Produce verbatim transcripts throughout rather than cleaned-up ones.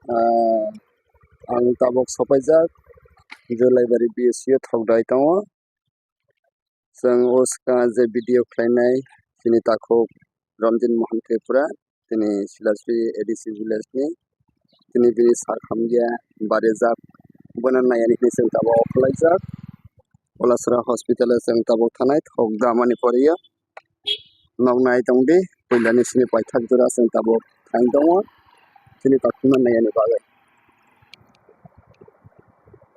Ah, ang tabuk sopaijak Julaibari B S C o thokdai tongo. Chwng o swkang je video khlainai chini takhuk Ramjit Mohan Tripura, tini Silasri A D C village ni, tini bini sak hamya barijak, bono naiyani hinwi chwng tabuk o khwlaijak. Kolasra hospital o chwng tabuk thanai thok damani poriya. Nok nai tong di, puila ni sini paithak jora chwng tabuk thang tongo, chini takhukma naiyani bagwi.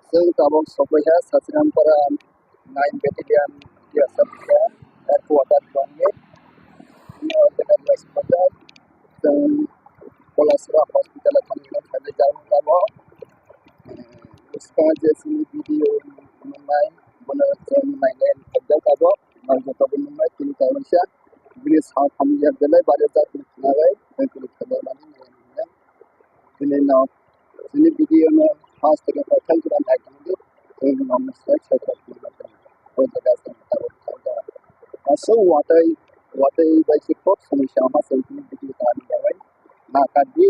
Chwng tabuk sokpaiha Sachirampara nine Battalion T S F headquarter tongwi. Chini o jaga hospital, chwng Kolasra hospital o thangwi khaijak tabuk. Bwskang je chini video nuknai, bono chwng nainai khaijak tabuk. Ang joto bo nuknai, tini kaisa bini sak hamya belai barijak tini khwnarwi, tei tini khwnarmani nangya. Tini no, tini video no first tini paithak jora nai tongdi, tini no message sai kok tini no tini. O jaga se tabo tabo. Aswk watwi, watwi bai se kok sini sama se tini video tani jawai. Na kadi,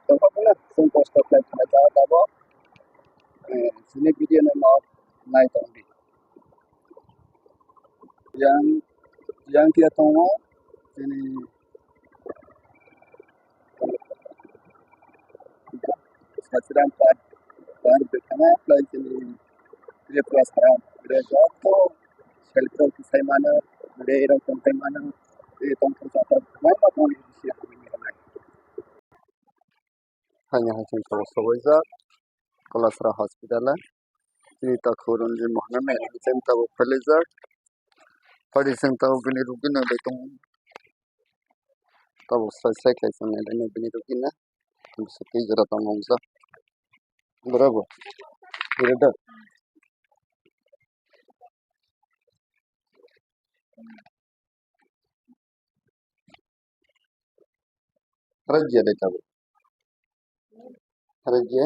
tongkha bono chwng kosto khlai khlai jaga tabo. Eh, chini video no nok nai tongdi. Yang, yang kia tongo, chini Sachirang par, par bwkhana, plus chini Tripura sara, joto self rok kisai mano, rei rok tongthai mano, rei tongthai joto, kwbangma tongni bisi hamya ni. Haino hai chwng tabuk sobaijak Kolasra hospital o. Chini takhuk Ranjit Mohan no naina chwng tabuk phailaijak. Phaidi chwng tabuk bini rugwi no bai tongo. Tabuk sai sai khlai chwng naina bini rugwi no. Bwswk twi jora tamo wngjak. Bwrabo. Bwrada. Rajya de tabuk. Rajya.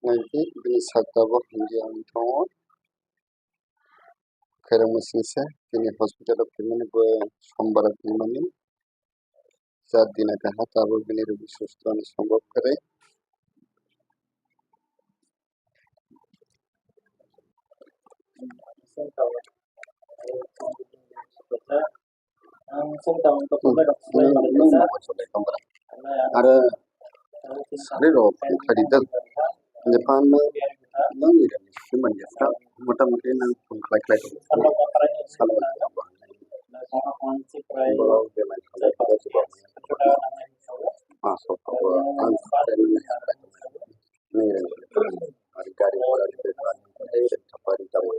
Nanti bini sak tabuk India ni tongo. Khairok machine se tini hospital o phimani bo sombar o phimani. Char dina kaha tabuk bini rugwi susto ni sombhob kwrwi. Aro sari rok phung kharijak. Jepang nang, nang ni rani swi manya sa, mota moti nang phung khlai khlai tongo. Salo borok bemar khlai khlai tongo. Asok abo ang sakhe nang ni khlai tongo. Nang rani gari gora ni bemar khlai tongo.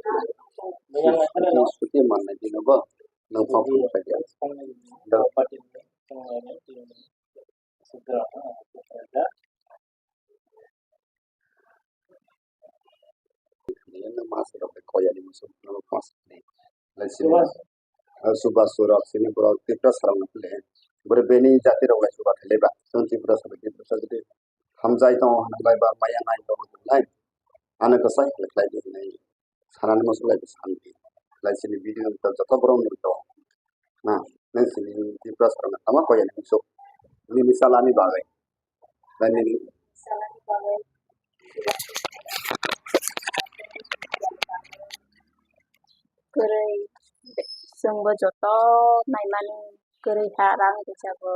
Scooty mannai dino bo nang phang phung khlai ya. Da. Nini mas rok koi ani musu, nini mas ni. Lai sini, ah, Subhas Surok, sini borok Tiprasa rok no phle. Bore bini jati rok lai Subhas khlai ba. Chwng Tiprasa bai Tiprasa jodi hamjai tongo hwnwi lai ba, maya nai tongo hwnwi lai. Ano kwchai khlai khlai di hwnwi sanani musu lai bo san di. Lai sini video no joto borok nugwi tongo. Na, nini sini Tiprasa rok no tama koi ani musu. Nini salani bagwi. Nini kwrwi, chwngbo joto naimani kwrwi ha, rang kisa bo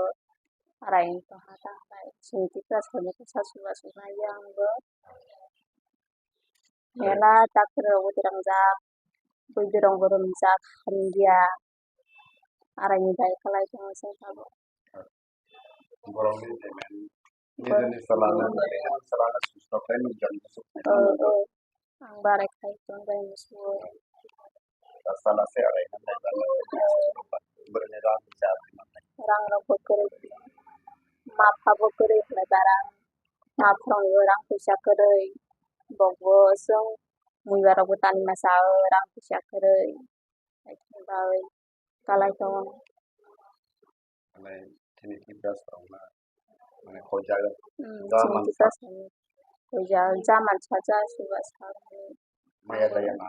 arai wngtongha, ta hai chwng Tiprasa ni kisa suba suba yang bo. Mela doctor rok bo tirang jak, bwidwi rok bo romjak, hamya, araini bai khlai tongo chwng tabuk. Borokni je men, nijeni salana, nijeni salana susto khlai nukjaknai. O, o. Ang barai khai tong bai musugo. Salase arai nang nai bala. Borokni rang ja. Rang rok bo kwrwi. Ma pha bo kwrwi khlai barang. Ma phrwng rang puisa kwrwi. Bok bo chwng mui barok bo tani masa o rang puisa kwrwi. Bai kalai tongo. Mane chini Tiprasa rok na, mane hojak. Hmm, ja chini man Tiprasa rok hojak, ja man saja suba sa. Maya jaya na.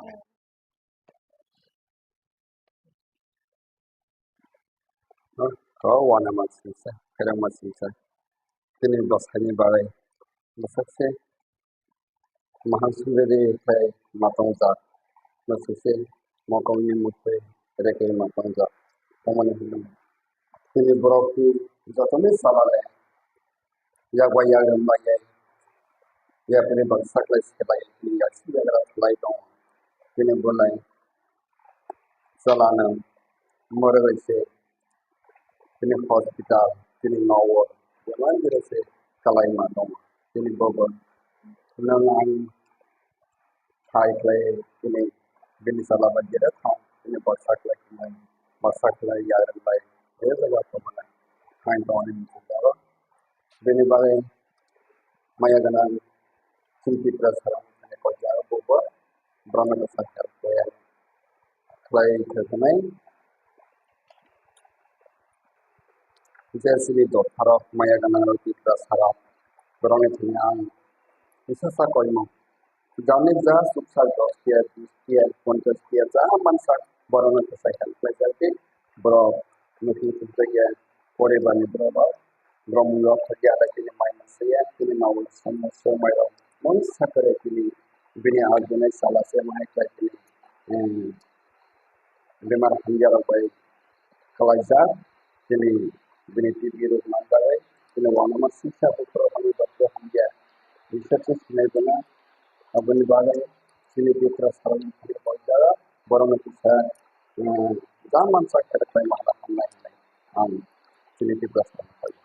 Hmm. o uanama singsa, khairokma singsa. Chini bwsani bagwi bwsakse mahang sundari khlai ma tongjak, bwsakse mokokni mukhui rekhe ma tongjak. Tamoni hwnwi chini borokni jotoni chalale yak bai yak rwmbai yapri baksa khlai se bai yapri yagra khlai tongo. Chini bolai chalano moroi bai se chini hospital, chini nogo bemar jera se kalai ma tongo. Chini bobo nwng ang hai khlai chini bini chala bai jera thang chini baksa khlai khlai baksa khlai yak rwmbai o jaga tongmani hai tongmani muchung jago. Bini bagwi maya gwnang chini Tiprasa rok kok jago bobo borokno bwsa help khlai khlai khlai. Je chini dopharok maya gwnangrok Tiprasarok borokni thani ang kisa sa koimung. Jani ja suksa dos tiya, bis tiya, ponchas tiya ja mansa borokno kisa help khlaijak di. Borok nukhung chukjakya poribarni borok rok, borok mungwi rok thokya ada chini mai masa ya, chini mau masa masa mai rok mungsa kare chini bini arjunai chala se mai khlai chini, em, bemar hamya rok bai khlaijak. Chini bini T V rok manjagwi chini wanama singsa buphuru hamya rok bo hamya research sinai bono. Aboni bagwi chini Tiprasa rokni thani boijago borokno kisa, eh, ja mansa khe khlai ma hala hamnai hinwi ang chini Tiprasa rokno khlai.